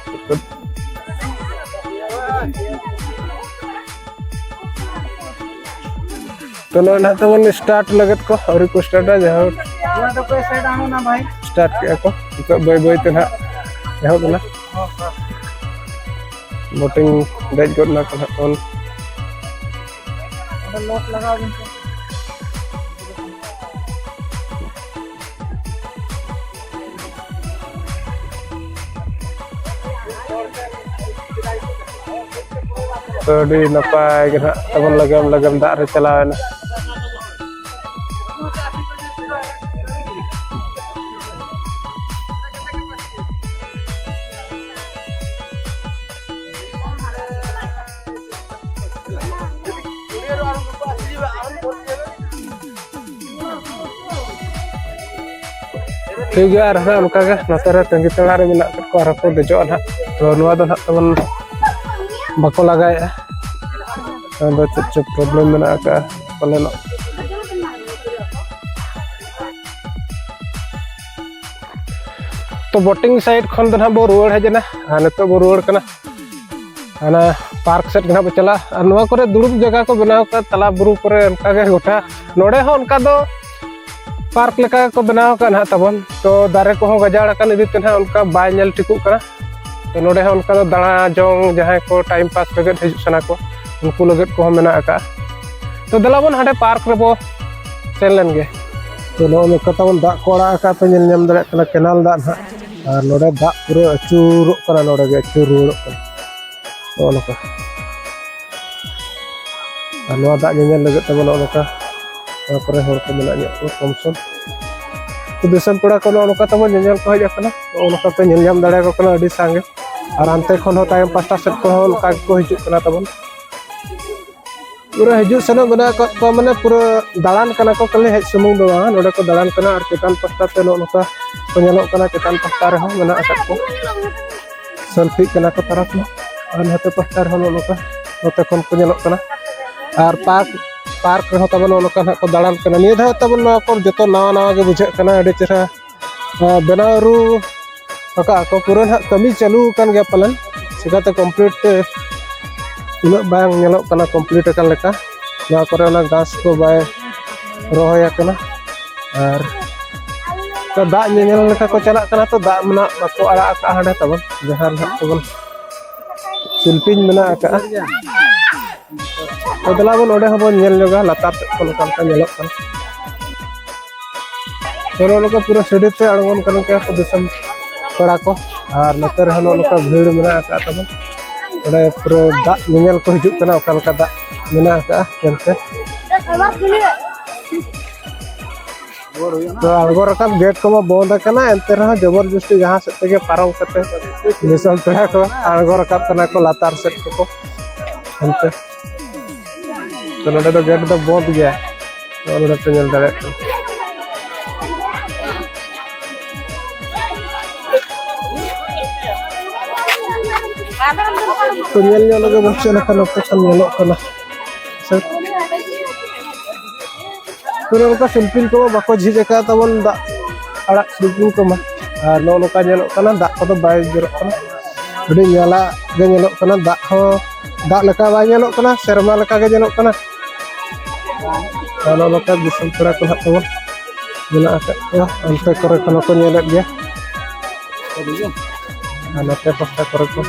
ᱛᱚ ᱱᱚᱜᱼᱚᱭ ᱱᱟᱦᱟᱜ ᱛᱟᱵᱚᱱ ᱥᱴᱟᱨᱴ ᱞᱟᱹᱜᱤᱫ ᱠᱚ, ᱟᱹᱣᱨᱤ ᱠᱚ ᱥᱴᱟᱨᱴᱟ, ᱡᱟᱭᱦᱳᱠ᱾ ᱱᱚᱣᱟ ᱫᱚ ᱯᱮ ᱥᱟᱭᱤᱰ ᱟᱬᱜᱚᱱᱟ ᱵᱷᱟᱭ᱾ ᱥᱴᱟᱨᱴ ᱠᱮᱜᱼᱟ ᱠᱚ, ᱱᱤᱛᱚᱜ ᱵᱟᱹᱭ ᱵᱟᱹᱭ ᱛᱮ ᱱᱟᱦᱟᱜ ᱮᱦᱚᱵ ᱮᱱᱟ᱾ ᱵᱳᱴᱤᱝ ᱫᱮᱡ ᱜᱚᱫ ᱮᱱᱟ ᱠᱚ ᱱᱟᱦᱟᱜ ᱛᱟᱵᱚᱱ᱾ ᱚᱸᱰᱮ ᱞᱚᱠ ᱞᱟᱜᱟᱣ ᱵᱤᱱ ᱥᱮ᱾ ᱛᱚ ᱟᱹᱰᱤ ᱱᱟᱯᱟᱭ ᱜᱮ ᱱᱟᱦᱟᱜ ᱛᱟᱵᱚᱱ ᱞᱟᱜᱟᱢ ᱞᱟᱜᱟᱢ ᱫᱟᱜ ᱨᱮ ᱪᱟᱞᱟᱣ ᱮᱱᱟ᱾ ᱴᱷᱤᱠ ᱜᱮᱭᱟ, ᱟᱨ ᱦᱟᱸᱜ ᱚᱱᱠᱟ ᱜᱮ ᱱᱚᱛᱮ ᱨᱮ ᱛᱟᱺᱜᱤ ᱛᱟᱲᱟᱜ ᱨᱮ ᱢᱮᱱᱟᱜ ᱟᱠᱟᱫ ᱠᱚᱣᱟ, ᱟᱨᱦᱚᱸ ᱠᱚ ᱫᱮᱡᱚᱜᱼᱟ ᱱᱟᱦᱟᱜ᱾ ᱛᱚ ᱱᱚᱣᱟ ᱫᱚ ᱱᱟᱦᱟᱜ ᱛᱟᱵᱚᱱ ᱵᱟᱠᱚ ᱞᱟᱜᱟᱭᱮᱫᱼᱟ, ᱟᱫᱚ ᱪᱮᱫ ᱪᱚ ᱯᱨᱚᱵᱞᱮᱢ ᱢᱮᱱᱟᱜ ᱟᱠᱟᱫᱼᱟ ᱯᱟᱞᱮᱱᱚᱜ᱾ ᱛᱚ ᱵᱳᱴᱤᱝ ᱥᱟᱭᱤᱰ ᱠᱷᱚᱱ ᱫᱚ ᱱᱟᱦᱟᱜ ᱵᱚ ᱨᱩᱣᱟᱹᱲ ᱦᱮᱡ ᱮᱱᱟ, ᱟᱨ ᱱᱤᱛᱚᱜ ᱵᱚ ᱨᱩᱣᱟᱹᱲ ᱠᱟᱱᱟ᱾ ᱦᱟᱱᱟ ᱯᱟᱨᱠ ᱥᱮᱫ ᱜᱮ ᱱᱟᱦᱟᱜ ᱵᱚ ᱪᱟᱞᱟᱜᱼᱟ᱾ ᱟᱨ ᱱᱚᱣᱟ ᱠᱚᱨᱮ ᱫᱩᱲᱩᱵ ᱡᱟᱭᱜᱟ ᱠᱚ ᱵᱮᱱᱟᱣ ᱠᱟᱜᱼᱟ, ᱛᱟᱞᱟ ᱵᱩᱨᱩ ᱠᱚᱨᱮ ᱚᱱᱠᱟ ᱜᱮ ᱜᱚᱴᱟ᱾ ᱱᱚᱰᱮ ᱦᱚᱸ ᱚᱱᱠᱟ ᱫᱚ ᱯᱟᱨᱠ ᱞᱮᱠᱟ ᱠᱚ ᱵᱮᱱᱟᱣ ᱟᱠᱟᱫ ᱱᱟᱦᱟᱜ ᱛᱟᱵᱚᱱ᱾ ᱛᱚ ᱫᱟᱨᱮ ᱠᱚᱦᱚᱸ ᱜᱟᱡᱟᱲ ᱟᱠᱟᱱ ᱤᱫᱤ ᱛᱮ ᱱᱟᱦᱟᱜ ᱚᱱᱠᱟ ᱵᱟᱭ ᱧᱮᱞ ᱴᱷᱤᱠᱚᱜ ᱠᱟᱱᱟ᱾ ᱛᱚ ᱱᱚᱰᱮ ᱦᱚᱸ ᱚᱱᱠᱟ ᱫᱚ ᱫᱟᱬᱟ ᱡᱚᱝ ᱡᱟᱦᱟᱸᱭ ᱠᱚ ᱴᱟᱭᱤᱢ ᱯᱟᱥ ᱞᱟᱹᱜᱤᱫ ᱦᱤᱡᱩᱜ ᱥᱟᱱᱟ ᱠᱚ, ᱩᱱᱠᱩ ᱞᱟᱹᱜᱤᱫ ᱠᱚᱦᱚᱸ ᱢᱮᱱᱟᱜ ᱟᱠᱟᱫᱼᱟ᱾ ᱛᱚ ᱫᱮᱞᱟ ᱵᱚᱱ ᱦᱟᱸᱰᱮ ᱯᱟᱨᱠ ᱨᱮᱵᱚ ᱥᱮᱱ ᱞᱮᱱ ᱜᱮ᱾ ᱛᱚ, ᱱᱚᱜᱼᱚ ᱱᱚᱝᱠᱟ ᱛᱟᱵᱚᱱ ᱫᱟᱜ ᱠᱚ ᱟᱲᱟᱜ ᱟᱠᱟᱫ ᱯᱮ, ᱧᱮᱞ ᱧᱟᱢ ᱫᱟᱲᱮᱭᱟᱜ ᱠᱟᱱᱟ ᱠᱮᱱᱟᱞ ᱫᱟᱜ ᱱᱟᱦᱟᱜ᱾ ᱟᱨ ᱱᱚᱰᱮ ᱫᱟᱜ ᱯᱩᱨᱟᱹ ᱟᱹᱪᱩᱨᱚᱜ ᱠᱟᱱᱟ, ᱱᱚᱰᱮ ᱜᱮ ᱟᱹᱪᱩᱨ ᱨᱩᱣᱟᱹᱲᱚᱜ ᱠᱟᱱᱟ᱾ ᱱᱚᱜᱼᱚ ᱱᱚᱝᱠᱟ᱾ ᱟᱨ ᱱᱚᱣᱟ ᱫᱟᱜ ᱧᱮᱧᱮᱞ ᱞᱟᱹᱜᱤᱫ ᱛᱮᱵᱚᱱ ᱱᱚᱜᱼᱚ ᱱᱚᱝᱠᱟ, ᱱᱚᱣᱟ ᱠᱚᱨᱮ ᱦᱚᱲ ᱠᱚ ᱢᱮᱱᱟᱜ ᱧᱚᱜ ᱠᱚᱣᱟ ᱠᱚᱢ ᱥᱚᱢ᱾ ᱛᱚ, ᱫᱤᱥᱚᱢ ᱯᱮᱲᱟ ᱠᱚ ᱱᱚᱜᱼᱚ ᱱᱚᱝᱠᱟ ᱛᱟᱵᱚᱱ ᱧᱮᱧᱮᱞ ᱠᱚ ᱦᱮᱡ ᱟᱠᱟᱱᱟ᱾ ᱱᱚᱜᱼᱚ ᱱᱚᱝᱠᱟ ᱯᱮ ᱧᱮᱞ ᱧᱟᱢ ᱫᱟᱲᱮᱭᱟᱠᱚ ᱠᱟᱱᱟ ᱟᱹᱰᱤ ᱥᱟᱸᱜᱮ᱾ ᱟᱨ ᱦᱟᱱᱛᱮ ᱠᱷᱚᱱ ᱦᱚᱸ ᱛᱟᱭᱚᱢ ᱯᱟᱥᱴᱟ ᱥᱮᱫ ᱠᱷᱚᱱ ᱦᱚᱸ ᱚᱱᱠᱟ ᱜᱮᱠᱚ ᱦᱤᱡᱩᱜ ᱠᱟᱱᱟ ᱛᱟᱵᱚᱱ᱾ ᱯᱩᱨᱟᱹ ᱦᱤᱡᱩᱜ ᱥᱮᱱᱚᱜ ᱢᱮᱱᱟᱜ ᱟᱠᱟᱫ ᱠᱚᱣᱟ, ᱢᱟᱱᱮ ᱯᱩᱨᱟᱹ ᱫᱟᱬᱟᱱ ᱠᱟᱱᱟ ᱠᱚ, ᱠᱷᱟᱹᱞᱤ ᱦᱮᱡ ᱥᱩᱢᱩᱝ ᱫᱚ ᱵᱟᱝ, ᱱᱚᱰᱮ ᱠᱚ ᱫᱟᱬᱟᱱ ᱠᱟᱱᱟ᱾ ᱟᱨ ᱪᱮᱛᱟᱱ ᱯᱟᱥᱴᱟ ᱛᱮ ᱱᱚᱜᱼᱚ ᱱᱚᱝᱠᱟ ᱠᱚ ᱧᱮᱞᱚᱜ ᱠᱟᱱᱟ, ᱪᱮᱛᱟᱱ ᱯᱟᱥᱴᱟ ᱨᱮᱦᱚᱸ ᱢᱮᱱᱟᱜ ᱟᱠᱟᱫ ᱠᱚ, ᱥᱮᱞᱯᱷᱤᱜ ᱠᱟᱱᱟ ᱠᱚ ᱛᱟᱨᱟ ᱠᱚ᱾ ᱟᱨ ᱱᱚᱛᱮ ᱯᱟᱥᱴᱟ ᱨᱮᱦᱚᱸ ᱱᱚᱜᱼᱚ ᱱᱚᱝᱠᱟ ᱱᱚᱛᱮ ᱠᱷᱚᱱ ᱠᱚ ᱧᱮᱞᱚᱜ ᱠᱟᱱᱟ᱾ ᱟᱨ ᱯᱟᱨᱠ, ᱯᱟᱨᱠ ᱨᱮᱦᱚᱸ ᱛᱟᱵᱚᱱ ᱱᱚᱜᱼᱚ ᱱᱚᱝᱠᱟ ᱱᱟᱦᱟᱜ ᱠᱚ ᱫᱟᱬᱟᱱ ᱠᱟᱱᱟ᱾ ᱱᱤᱭᱟᱹ ᱫᱷᱟᱣ ᱛᱟᱵᱚᱱ ᱱᱚᱣᱟ ᱠᱚ ᱡᱚᱛᱚ ᱱᱟᱣᱟ ᱱᱟᱣᱟ ᱜᱮ ᱵᱩᱡᱷᱟᱹᱜ ᱠᱟᱱᱟ, ᱟᱹᱰᱤ ᱪᱮᱦᱨᱟ ᱟᱨ ᱵᱮᱱᱟᱣ ᱟᱹᱨᱩ ᱟᱠᱟᱫ ᱠᱚ᱾ ᱯᱩᱨᱟᱹ ᱱᱟᱦᱟᱜ ᱠᱟᱹᱢᱤ ᱪᱟᱹᱞᱩ ᱟᱠᱟᱱ ᱜᱮᱭᱟ ᱯᱟᱞᱮᱱ, ᱪᱤᱠᱟᱹᱛᱮ ᱠᱚᱢᱯᱞᱤᱴ ᱛᱮ ᱩᱱᱟᱹᱜ ᱵᱟᱝ ᱧᱮᱞᱚᱜ ᱠᱟᱱᱟ, ᱠᱚᱢᱯᱞᱤᱴ ᱟᱠᱟᱱ ᱞᱮᱠᱟ᱾ ᱱᱚᱣᱟ ᱠᱚᱨᱮ ᱚᱱᱟ ᱜᱷᱟᱥ ᱠᱚ ᱵᱟᱭ ᱨᱚᱦᱚᱭ ᱟᱠᱟᱱᱟ᱾ ᱟᱨ ᱫᱟᱜ ᱧᱮᱧᱮᱞ ᱞᱮᱠᱟ ᱠᱚ ᱪᱟᱞᱟᱜ ᱠᱟᱱᱟ, ᱛᱚ ᱫᱟᱜ ᱢᱟ ᱱᱟᱦᱟᱜ ᱵᱟᱠᱚ ᱟᱲᱟᱜ ᱟᱠᱟᱫᱼᱟ ᱦᱟᱸᱰᱮ ᱛᱟᱵᱚᱱ, ᱡᱟᱦᱟᱸ ᱨᱮ ᱱᱟᱦᱟᱜ ᱛᱟᱵᱚᱱ ᱥᱤᱞᱯᱤᱧ ᱢᱮᱱᱟᱜ ᱟᱠᱟᱫᱼᱟ᱾ ᱛᱚ ᱫᱮᱞᱟ ᱵᱚᱱ ᱚᱸᱰᱮ ᱦᱚᱸᱵᱚᱱ ᱧᱮᱞ ᱧᱚᱜᱟ, ᱞᱟᱛᱟᱨ ᱥᱮᱫ ᱠᱷᱚᱱ ᱚᱠᱟ ᱞᱮᱠᱟ ᱧᱮᱞᱚᱜ ᱠᱟᱱᱟ᱾ ᱛᱚ ᱱᱚᱜᱼᱚ ᱱᱚᱝᱠᱟ ᱯᱩᱨᱟᱹ ᱥᱤᱲᱤ ᱛᱮ ᱟᱬᱜᱚᱱ ᱠᱟᱱᱟ ᱠᱚ ᱫᱤᱥᱚᱢ ᱯᱮᱲᱟ ᱠᱚ᱾ ᱟᱨ ᱱᱚᱛᱮ ᱨᱮᱦᱚᱸ ᱱᱚᱜᱼᱚ ᱱᱚᱝᱠᱟ ᱵᱷᱤᱲ ᱢᱮᱱᱟᱜ ᱟᱠᱟᱫ ᱛᱟᱵᱚᱱ᱾ ᱚᱸᱰᱮ ᱯᱩᱨᱟᱹ ᱫᱟᱜ ᱧᱮᱧᱮᱞ ᱠᱚ ᱦᱤᱡᱩᱜ ᱠᱟᱱᱟ, ᱚᱠᱟ ᱞᱮᱠᱟ ᱫᱟᱜ ᱢᱮᱱᱟᱜ ᱟᱠᱟᱫᱼᱟ ᱧᱮᱞᱛᱮ᱾ ᱛᱚ ᱟᱬᱜᱚ ᱨᱟᱠᱟᱵ ᱜᱮᱴ ᱠᱚᱢᱟ ᱵᱚᱱᱫ ᱟᱠᱟᱱᱟ, ᱮᱱᱛᱮ ᱨᱮᱦᱚᱸ ᱡᱚᱵᱚᱨ ᱡᱚᱥᱛᱤ ᱡᱟᱦᱟᱸ ᱥᱮᱫ ᱛᱮᱜᱮ ᱯᱟᱨᱚᱢ ᱠᱟᱛᱮ ᱫᱤᱥᱚᱢ ᱯᱮᱲᱟ ᱠᱚ ᱟᱬᱜᱚ ᱨᱟᱠᱟᱵ ᱠᱟᱱᱟ ᱠᱚ ᱞᱟᱛᱟᱨ ᱥᱮᱫ ᱠᱚᱠᱚ ᱦᱟᱱᱛᱮ᱾ ᱛᱚ ᱱᱚᱰᱮ ᱫᱚ ᱜᱮᱴ ᱫᱚ ᱵᱚᱱᱫ ᱜᱮᱭᱟ᱾ ᱱᱚᱜᱼᱚ ᱱᱚᱰᱮ ᱯᱮ ᱧᱮᱞ ᱫᱟᱲᱮᱭᱟᱜ ᱠᱟᱱᱟ᱾ ᱛᱚ ᱧᱮᱞ ᱧᱚᱜ ᱞᱮᱜᱮ ᱵᱚᱱ ᱪᱮᱫ ᱞᱮᱠᱟ ᱱᱚᱛᱮ ᱠᱷᱚᱱ ᱧᱮᱞᱚᱜ ᱠᱟᱱᱟ᱾ ᱥᱮ ᱯᱩᱨᱟᱹ ᱚᱱᱠᱟ ᱥᱤᱞᱯᱤᱧ ᱠᱚ ᱵᱟᱠᱚ ᱡᱷᱤᱡ ᱟᱠᱟᱫ ᱛᱟᱵᱚᱱ, ᱫᱟᱜ ᱟᱲᱟᱜ ᱥᱤᱞᱯᱤᱧ ᱠᱚᱢᱟ᱾ ᱟᱨ ᱱᱚᱜᱼᱚ ᱱᱚᱝᱠᱟ ᱧᱮᱞᱚᱜ ᱠᱟᱱᱟ, ᱫᱟᱜ ᱠᱚᱫᱚ ᱵᱟᱭ ᱡᱚᱨᱚᱜ ᱠᱟᱱᱟ, ᱟᱹᱰᱤ ᱧᱟᱞᱟ ᱜᱮ ᱧᱮᱞᱚᱜ ᱠᱟᱱᱟ᱾ ᱫᱟᱜ ᱦᱚᱸ ᱫᱟᱜ ᱞᱮᱠᱟ ᱵᱟᱭ ᱧᱮᱞᱚᱜ ᱠᱟᱱᱟ, ᱥᱮᱨᱢᱟ ᱞᱮᱠᱟ ᱜᱮ ᱧᱮᱞᱚᱜ ᱠᱟᱱᱟ᱾ ᱟᱨ ᱱᱚᱜᱼᱚ ᱱᱚᱝᱠᱟ ᱫᱤᱥᱚᱢ ᱯᱮᱲᱟ ᱠᱚ ᱱᱟᱦᱟᱜ ᱛᱟᱵᱚᱱ ᱢᱮᱱᱟᱜ ᱟᱠᱟᱫ ᱠᱚᱣᱟ, ᱚᱱᱛᱮ ᱠᱚᱨᱮ ᱠᱷᱚᱱ ᱦᱚᱸᱠᱚ ᱧᱮᱞᱮᱫ ᱜᱮᱭᱟ᱾ ᱟᱨ ᱱᱚᱛᱮ ᱯᱟᱦᱴᱟ ᱠᱚᱨᱮ ᱠᱚ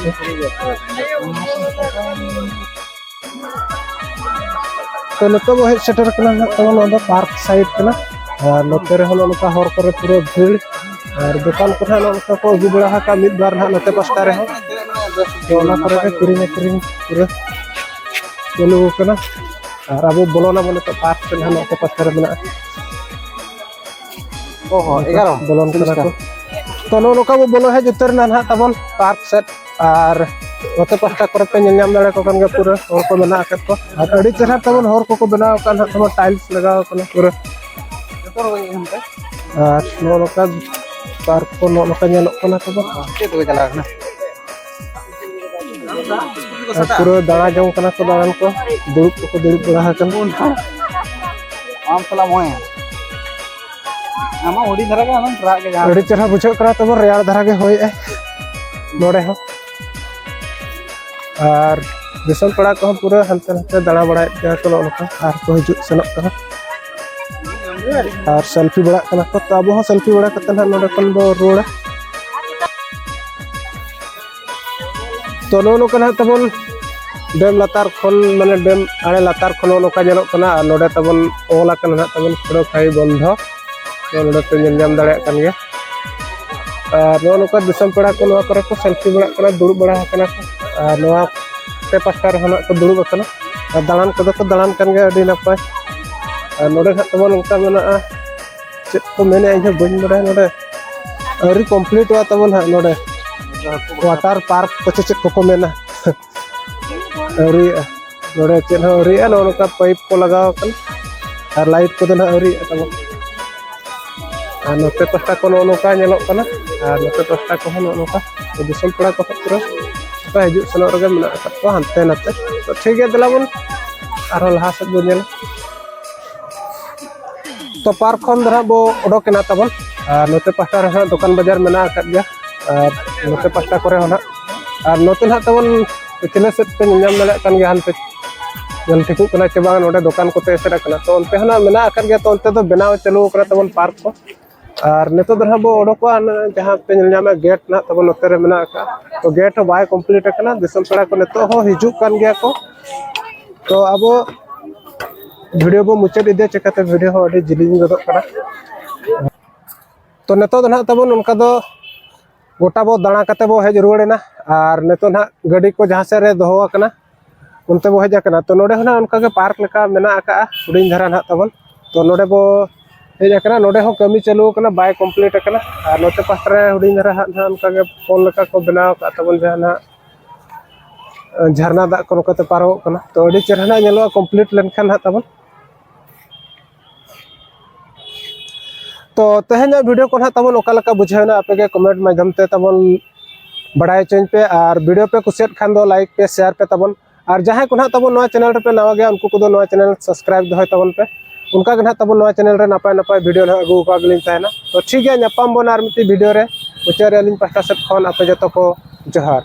ᱛᱚ ᱱᱤᱛᱚᱜ ᱵᱚ ᱦᱮᱡ ᱥᱮᱴᱮᱨ ᱠᱟᱱᱟ ᱱᱟᱦᱟᱜ ᱛᱟᱵᱚᱱ ᱱᱚᱣᱟ ᱫᱚ ᱯᱟᱨᱠ ᱥᱟᱭᱤᱰ ᱠᱟᱱᱟ᱾ ᱟᱨ ᱱᱚᱛᱮ ᱨᱮᱦᱚᱸ ᱱᱚᱜᱼᱚ ᱱᱚᱝᱠᱟ ᱦᱚᱨ ᱠᱚᱨᱮ ᱯᱩᱨᱟᱹ ᱵᱷᱤᱲ, ᱟᱨ ᱫᱚᱠᱟᱱ ᱠᱚᱨᱮ ᱦᱚᱸ ᱱᱚᱜᱼᱚ ᱱᱚᱝᱠᱟ ᱠᱚ ᱟᱹᱜᱩ ᱵᱟᱲᱟ ᱟᱠᱟᱫ ᱢᱤᱫ ᱵᱟᱨ ᱱᱟᱦᱟᱜ ᱱᱚᱛᱮ ᱯᱟᱥᱴᱟ ᱨᱮᱦᱚᱸ᱾ ᱛᱚ ᱚᱱᱟ ᱠᱚᱨᱮ ᱜᱮ ᱠᱤᱨᱤᱧ ᱟᱹᱠᱷᱨᱤᱧ ᱯᱩᱨᱟᱹ ᱪᱟᱹᱞᱩ ᱟᱠᱟᱱᱟ᱾ ᱟᱨ ᱟᱵᱚ ᱵᱚᱞᱚᱱᱟᱵᱚᱱ ᱱᱤᱛᱚᱜ ᱯᱟᱨᱠ ᱥᱮᱫ ᱱᱟᱦᱟᱜ ᱱᱚᱛᱮ ᱯᱟᱥᱴᱟ ᱨᱮ ᱢᱮᱱᱟᱜᱼᱟ᱾ ᱚ ᱦᱚᱸ, ᱮᱜᱟᱨᱚ᱾ ᱵᱚᱞᱚᱱ ᱠᱟᱱᱟ ᱠᱚ᱾ ᱛᱚ ᱱᱚᱜᱼᱚ ᱱᱚᱝᱠᱟ ᱵᱚ ᱵᱚᱞᱚ ᱦᱮᱡ ᱩᱛᱟᱹᱨ ᱮᱱᱟ ᱱᱟᱦᱟᱜ ᱛᱟᱵᱚᱱ ᱯᱟᱨᱠ ᱥᱮᱫ᱾ ᱟᱨ ᱱᱚᱛᱮ ᱯᱟᱥᱴᱟ ᱠᱚᱨᱮ ᱯᱮ ᱧᱮᱞ ᱧᱟᱢ ᱫᱟᱲᱮᱭᱟᱠᱚ ᱠᱟᱱ ᱜᱮᱭᱟ, ᱯᱩᱨᱟᱹ ᱦᱚᱲ ᱠᱚ ᱢᱮᱱᱟᱜ ᱟᱠᱟᱫ ᱠᱚᱣᱟ᱾ ᱟᱨ ᱟᱹᱰᱤ ᱪᱮᱦᱨᱟ ᱛᱟᱵᱚᱱ ᱦᱚᱨ ᱠᱚᱠᱚ ᱵᱮᱱᱟᱣ ᱟᱠᱟᱫ ᱱᱟᱦᱟᱜ ᱛᱟᱵᱚᱱ, ᱴᱟᱭᱤᱞᱥ ᱞᱟᱜᱟᱣ ᱟᱠᱟᱱᱟ ᱯᱩᱨᱟᱹ᱾ ᱟᱨ ᱱᱚᱜᱼᱚ ᱱᱚᱝᱠᱟ ᱯᱟᱨᱠ ᱠᱚ ᱱᱚᱜᱼᱚ ᱱᱚᱝᱠᱟ ᱧᱮᱞᱚᱜ ᱠᱟᱱᱟ ᱛᱟᱵᱚᱱ᱾ ᱪᱮᱫ ᱛᱮᱠᱚ ᱪᱟᱞᱟᱣ ᱠᱟᱱᱟ? ᱟᱨ ᱯᱩᱨᱟᱹ ᱫᱟᱬᱟ ᱡᱚᱝ ᱠᱟᱱᱟ ᱠᱚ ᱫᱟᱬᱟᱱ ᱠᱚ, ᱫᱩᱲᱩᱵ ᱠᱚᱠᱚ ᱫᱩᱲᱩᱵ ᱵᱟᱲᱟ ᱟᱠᱟᱱᱟ᱾ ᱟᱢ ᱥᱟᱞᱟᱜ ᱢᱚᱭᱟ᱾ ᱟᱢᱟᱜ ᱦᱩᱰᱤᱧ ᱫᱷᱟᱨᱟ ᱜᱮ ᱟᱢᱮᱢ ᱨᱟᱜ ᱜᱮ ᱡᱟᱦᱟᱸ᱾ ᱟᱹᱰᱤ ᱪᱮᱦᱨᱟ ᱵᱩᱡᱷᱟᱹᱜ ᱠᱟᱱᱟ ᱛᱟᱵᱚᱱ, ᱨᱮᱭᱟᱲ ᱫᱷᱟᱨᱟ ᱜᱮ ᱦᱚᱭᱮᱜᱼᱟᱭ ᱱᱚᱰᱮ ᱦᱚᱸ᱾ ᱟᱨ ᱫᱤᱥᱚᱢ ᱯᱮᱲᱟ ᱠᱚᱦᱚᱸ ᱯᱩᱨᱟᱹ ᱦᱟᱱᱛᱮ ᱱᱟᱛᱮ ᱫᱟᱬᱟ ᱵᱟᱲᱟᱭᱮᱫ ᱜᱮᱭᱟ ᱠᱚ ᱱᱚᱜᱼᱚ ᱱᱚᱝᱠᱟ, ᱟᱨ ᱠᱚ ᱦᱤᱡᱩᱜ ᱥᱮᱱᱚᱜ ᱠᱟᱱᱟ᱾ ᱟᱨ ᱥᱮᱞᱯᱷᱤ ᱵᱟᱲᱟᱜ ᱠᱟᱱᱟ ᱠᱚ, ᱛᱚ ᱟᱵᱚ ᱦᱚᱸ ᱥᱮᱞᱯᱷᱤ ᱵᱟᱲᱟ ᱠᱟᱛᱮ ᱱᱟᱦᱟᱜ ᱱᱚᱰᱮ ᱠᱷᱚᱱ ᱵᱚ ᱨᱩᱣᱟᱹᱲᱟ᱾ ᱛᱚ ᱱᱚᱜᱼᱚ ᱱᱚᱝᱠᱟ ᱱᱟᱦᱟᱜ ᱛᱟᱵᱚᱱ ᱰᱮᱢ ᱞᱟᱛᱟᱨ ᱠᱷᱚᱱ, ᱢᱟᱱᱮ ᱰᱮᱢ ᱟᱲᱮ ᱞᱟᱛᱟᱨ ᱠᱷᱚᱱ ᱱᱚᱜᱼᱚ ᱱᱚᱝᱠᱟ ᱧᱮᱞᱚᱜ ᱠᱟᱱᱟ᱾ ᱟᱨ ᱱᱚᱰᱮ ᱛᱟᱵᱚᱱ ᱚᱞ ᱟᱠᱟᱱᱟ ᱱᱟᱦᱟᱜ ᱛᱟᱵᱚᱱ ᱠᱷᱟᱹᱲᱚ ᱠᱷᱟᱹᱭ ᱵᱚᱱᱫᱷᱚ᱾ ᱱᱚᱜᱼᱚ ᱱᱚᱰᱮ ᱯᱮ ᱧᱮᱞ ᱧᱟᱢ ᱫᱟᱲᱮᱭᱟᱜ ᱠᱟᱱ ᱜᱮᱭᱟ᱾ ᱟᱨ ᱱᱚᱜᱼᱚ ᱱᱚᱝᱠᱟ ᱫᱤᱥᱚᱢ ᱯᱮᱲᱟ ᱠᱚ ᱱᱚᱣᱟ ᱠᱚᱨᱮ ᱠᱚ ᱥᱮᱞᱯᱷᱤ ᱵᱟᱲᱟᱜ ᱠᱟᱱᱟ, ᱫᱩᱲᱩᱵ ᱵᱟᱲᱟ ᱟᱠᱟᱱᱟ ᱠᱚ᱾ ᱟᱨ ᱱᱚᱣᱟ ᱯᱮ ᱯᱟᱥᱴᱟ ᱨᱮᱦᱚᱸ ᱱᱟᱜ ᱠᱚ ᱫᱩᱲᱩᱵ ᱟᱠᱟᱱᱟ᱾ ᱟᱨ ᱫᱟᱬᱟᱱ ᱠᱚᱫᱚ ᱠᱚ ᱫᱟᱬᱟᱱ ᱠᱟᱱ ᱜᱮᱭᱟ, ᱟᱹᱰᱤ ᱱᱟᱯᱟᱭ᱾ ᱟᱨ ᱱᱚᱰᱮ ᱱᱟᱜ ᱛᱟᱵᱚᱱ ᱚᱱᱠᱟ ᱢᱮᱱᱟᱜᱼᱟ, ᱪᱮᱫ ᱠᱚ ᱢᱮᱱᱟ ᱤᱧ ᱦᱚᱸ ᱵᱟᱹᱧ ᱵᱟᱲᱟᱭᱟ᱾ ᱱᱚᱰᱮ ᱟᱹᱣᱨᱤ ᱠᱚᱢᱯᱞᱤᱴᱚᱜᱼᱟ ᱛᱟᱵᱚᱱ ᱦᱟᱸᱜ, ᱱᱚᱰᱮ ᱚᱣᱟᱴᱟᱨ ᱯᱟᱨᱠ ᱠᱚ ᱪᱮ ᱪᱮᱫ ᱠᱚᱠᱚ ᱢᱮᱱᱟ᱾ ᱟᱹᱣᱨᱤᱭᱟᱜᱼᱟ᱾ ᱱᱚᱰᱮ ᱪᱮᱫ ᱦᱚᱸ ᱟᱹᱣᱨᱤᱭᱟᱜᱼᱟ, ᱱᱚᱜᱼᱚ ᱱᱚᱝᱠᱟ ᱯᱟᱭᱤᱯ ᱠᱚ ᱞᱟᱜᱟᱣ ᱟᱠᱟᱱᱟ ᱟᱨ ᱞᱟᱭᱤᱴ ᱠᱚᱫᱚ ᱱᱟᱦᱟᱜ ᱟᱹᱣᱨᱤᱭᱟᱜᱼᱟ ᱛᱟᱵᱚᱱ᱾ ᱟᱨ ᱱᱚᱛᱮ ᱯᱟᱥᱴᱟ ᱠᱚ ᱱᱚᱜᱼᱚ ᱱᱚᱝᱠᱟ ᱧᱮᱞᱚᱜ ᱠᱟᱱᱟ, ᱟᱨ ᱱᱚᱛᱮ ᱯᱟᱥᱴᱟ ᱠᱚᱦᱚᱸ ᱱᱚᱜᱼᱚ ᱱᱚᱝᱠᱟ ᱫᱤᱥᱚᱢ ᱯᱮᱲᱟ ᱠᱚ ᱦᱟᱸᱜ ᱯᱩᱨᱟᱹ ᱱᱚᱝᱠᱟ ᱦᱤᱡᱩᱜ ᱥᱮᱱᱚᱜ ᱨᱮᱜᱮ ᱢᱮᱱᱟᱜ ᱟᱠᱟᱫ ᱠᱚᱣᱟ ᱦᱟᱱᱛᱮ ᱱᱟᱛᱮ᱾ ᱛᱚ ᱴᱷᱤᱠ ᱜᱮᱭᱟ, ᱫᱮᱞᱟ ᱵᱚᱱ ᱟᱨᱦᱚᱸ ᱞᱟᱦᱟ ᱥᱮᱫ ᱵᱚᱱ ᱧᱮᱞᱟ᱾ ᱛᱚ ᱯᱟᱨᱠ ᱠᱷᱚᱱ ᱫᱚ ᱱᱟᱦᱟᱜ ᱵᱚ ᱚᱰᱚᱠ ᱮᱱᱟ ᱛᱟᱵᱚᱱ, ᱟᱨ ᱱᱚᱛᱮ ᱯᱟᱥᱴᱟ ᱨᱮ ᱦᱟᱸᱜ ᱫᱚᱠᱟᱱ ᱵᱟᱡᱟᱨ ᱢᱮᱱᱟᱜ ᱟᱠᱟᱫ ᱜᱮᱭᱟ, ᱟᱨ ᱱᱚᱛᱮ ᱯᱟᱥᱴᱟ ᱠᱚᱨᱮ ᱦᱚᱸ ᱱᱟᱦᱟᱜ, ᱟᱨ ᱱᱚᱛᱮ ᱱᱟᱦᱟᱜ ᱛᱟᱵᱚᱱ ᱯᱤᱪᱷᱞᱟᱹ ᱥᱮᱫ ᱯᱮ ᱧᱮᱞ ᱧᱟᱢ ᱫᱟᱲᱮᱭᱟᱜ ᱠᱟᱱ ᱜᱮᱭᱟ, ᱦᱟᱱᱛᱮ ᱧᱮᱞ ᱴᱷᱤᱠᱚᱜ ᱠᱟᱱᱟ ᱪᱮ ᱵᱟᱝ, ᱱᱚᱰᱮ ᱫᱚᱠᱟᱱ ᱠᱚᱛᱮ ᱮᱥᱮᱫ ᱟᱠᱟᱱᱟ᱾ ᱛᱚ ᱚᱱᱛᱮ ᱦᱚᱸ ᱱᱟᱦᱟᱜ ᱢᱮᱱᱟᱜ ᱟᱠᱟᱫ ᱜᱮᱭᱟ, ᱛᱚ ᱚᱱᱛᱮ ᱫᱚ ᱵᱮᱱᱟᱣ ᱪᱟᱹᱞᱩ ᱟᱠᱟᱱᱟ ᱛᱟᱵᱚᱱ ᱯᱟᱨᱠ ᱠᱚ᱾ ᱟᱨ ᱱᱤᱛᱚᱜ ᱫᱚ ᱱᱟᱦᱟᱜ ᱵᱚ ᱚᱰᱚᱠᱚᱜᱼᱟ, ᱚᱱᱟ ᱡᱟᱦᱟᱸ ᱯᱮ ᱧᱮᱞ ᱧᱟᱢᱟ ᱜᱮᱴ ᱱᱟᱦᱟᱜ ᱛᱟᱵᱚᱱ ᱱᱚᱛᱮ ᱨᱮ ᱢᱮᱱᱟᱜ ᱟᱠᱟᱫᱼᱟ᱾ ᱛᱚ ᱜᱮᱴ ᱦᱚᱸ ᱵᱟᱭ ᱠᱚᱢᱯᱞᱤᱴ ᱟᱠᱟᱱᱟ, ᱫᱤᱥᱚᱢ ᱯᱮᱲᱟ ᱠᱚ ᱱᱤᱛᱚᱜ ᱦᱚᱸ ᱦᱤᱡᱩᱜ ᱠᱟᱱ ᱜᱮᱭᱟ ᱠᱚ᱾ ᱛᱚ ᱟᱵᱚ ᱵᱷᱤᱰᱤᱭᱳ ᱵᱚ ᱢᱩᱪᱟᱹᱫ ᱤᱫᱤᱭᱟ, ᱪᱤᱠᱟᱹᱛᱮ ᱵᱷᱤᱰᱤᱭᱳ ᱦᱚᱸ ᱟᱹᱰᱤ ᱡᱤᱞᱤᱧ ᱜᱚᱫᱚᱜ ᱠᱟᱱᱟ᱾ ᱛᱚ ᱱᱤᱛᱚᱜ ᱫᱚ ᱱᱟᱦᱟᱜ ᱛᱟᱵᱚᱱ ᱚᱱᱠᱟ ᱫᱚ ᱜᱚᱴᱟ ᱵᱚ ᱫᱟᱬᱟ ᱠᱟᱛᱮ ᱵᱚ ᱦᱮᱡ ᱨᱩᱣᱟᱹᱲ ᱮᱱᱟ᱾ ᱟᱨ ᱱᱤᱛᱚᱜ ᱱᱟᱦᱟᱜ ᱜᱟᱹᱰᱤ ᱠᱚ ᱡᱟᱦᱟᱸ ᱥᱮᱫ ᱨᱮ ᱫᱚᱦᱚ ᱟᱠᱟᱱᱟ, ᱚᱱᱛᱮ ᱵᱚ ᱦᱮᱡ ᱟᱠᱟᱱᱟ᱾ ᱛᱚ ᱱᱚᱰᱮ ᱦᱚᱸ ᱱᱟᱦᱟᱜ ᱚᱱᱠᱟ ᱜᱮ ᱯᱟᱨᱠ ᱞᱮᱠᱟ ᱢᱮᱱᱟᱜ ᱟᱠᱟᱜᱼᱟ, ᱦᱩᱰᱤᱧ ᱫᱷᱟᱨᱟ ᱱᱟᱦᱟᱜ ᱛᱟᱵᱚᱱ᱾ ᱛᱚ ᱱᱚᱰᱮ ᱵᱚ ᱦᱮᱡ ᱟᱠᱟᱱᱟ, ᱱᱚᱰᱮ ᱦᱚᱸ ᱠᱟᱹᱢᱤ ᱪᱟᱹᱞᱩ ᱟᱠᱟᱱᱟ, ᱵᱟᱭ ᱠᱚᱢᱯᱞᱤᱴ ᱟᱠᱟᱱᱟ᱾ ᱟᱨ ᱱᱚᱛᱮ ᱯᱟᱥᱴᱟ ᱨᱮ ᱦᱩᱰᱤᱧ ᱫᱷᱟᱨᱟ ᱦᱟᱸᱜ ᱱᱟᱦᱟᱜ ᱚᱱᱠᱟ ᱜᱮ ᱯᱳᱞ ᱞᱮᱠᱟ ᱠᱚ ᱵᱮᱱᱟᱣ ᱟᱠᱟᱫ ᱛᱟᱵᱚᱱ, ᱡᱟᱦᱟᱸ ᱱᱟᱦᱟᱜ ᱡᱷᱟᱨᱱᱟ ᱫᱟᱜ ᱠᱚ ᱱᱚᱝᱠᱟᱛᱮ ᱯᱟᱨᱚᱢᱚᱜ ᱠᱟᱱᱟ᱾ ᱛᱚ ᱟᱹᱰᱤ ᱪᱮᱦᱨᱟ ᱱᱟᱦᱟᱜ ᱧᱮᱞᱚᱜᱼᱟ ᱠᱚᱢᱯᱞᱤᱴ ᱞᱮᱱᱠᱷᱟᱱ ᱱᱟᱦᱟᱜ ᱛᱟᱵᱚᱱ᱾ ᱛᱚ ᱛᱮᱦᱮᱧᱟᱜ ᱵᱷᱤᱰᱤᱭᱳ ᱠᱚ ᱱᱟᱦᱟᱜ ᱛᱟᱵᱚᱱ ᱚᱠᱟ ᱞᱮᱠᱟ ᱵᱩᱡᱷᱟᱹᱣ ᱮᱱᱟ, ᱟᱯᱮ ᱜᱮ ᱠᱚᱢᱮᱱᱴ ᱢᱟᱫᱽᱫᱷᱚᱢ ᱛᱮ ᱛᱟᱵᱚᱱ ᱵᱟᱲᱟᱭ ᱦᱚᱪᱚᱧ ᱯᱮ᱾ ᱟᱨ ᱵᱷᱤᱰᱤᱭᱳ ᱯᱮ ᱠᱩᱥᱤᱭᱟᱜ ᱠᱷᱟᱱ ᱫᱚ ᱞᱟᱭᱤᱠ ᱯᱮ, ᱥᱮᱭᱟᱨ ᱯᱮ ᱛᱟᱵᱚᱱ᱾ ᱟᱨ ᱡᱟᱦᱟᱸᱭ ᱠᱚ ᱱᱟᱦᱟᱜ ᱛᱟᱵᱚᱱ ᱱᱚᱣᱟ ᱪᱮᱱᱮᱞ ᱨᱮᱯᱮ ᱱᱟᱣᱟ ᱜᱮᱭᱟ, ᱩᱱᱠᱩ ᱠᱚᱫᱚ ᱱᱚᱣᱟ ᱪᱮᱱᱮᱞ ᱥᱟᱵᱥᱠᱨᱟᱭᱤᱵ ᱫᱚᱦᱚᱭ ᱛᱟᱵᱚᱱ ᱯᱮ᱾ ᱚᱱᱠᱟ ᱜᱮ ᱱᱟᱦᱟᱜ ᱛᱟᱵᱚᱱ ᱱᱚᱣᱟ ᱪᱮᱱᱮᱞ ᱨᱮ ᱱᱟᱯᱟᱭ ᱱᱟᱯᱟᱭ ᱵᱷᱤᱰᱤᱭᱳ ᱱᱟᱦᱟᱜ ᱟᱹᱜᱩ ᱟᱠᱟᱫ ᱜᱮᱞᱤᱧ ᱛᱟᱦᱮᱱᱟ᱾ ᱛᱚ ᱴᱷᱤᱠ ᱜᱮᱭᱟ, ᱧᱟᱯᱟᱢ ᱵᱚᱱ ᱟᱨ ᱢᱤᱫᱴᱤᱡ ᱵᱷᱤᱰᱤᱭᱳ ᱨᱮ᱾ ᱢᱩᱪᱟᱹᱫ ᱨᱮ ᱟᱹᱞᱤᱧ ᱯᱟᱦᱴᱟ ᱥᱮᱫ ᱠᱷᱚᱱ ᱟᱯᱮ ᱡᱚᱛᱚ ᱠᱚ ᱡᱚᱦᱟᱨ᱾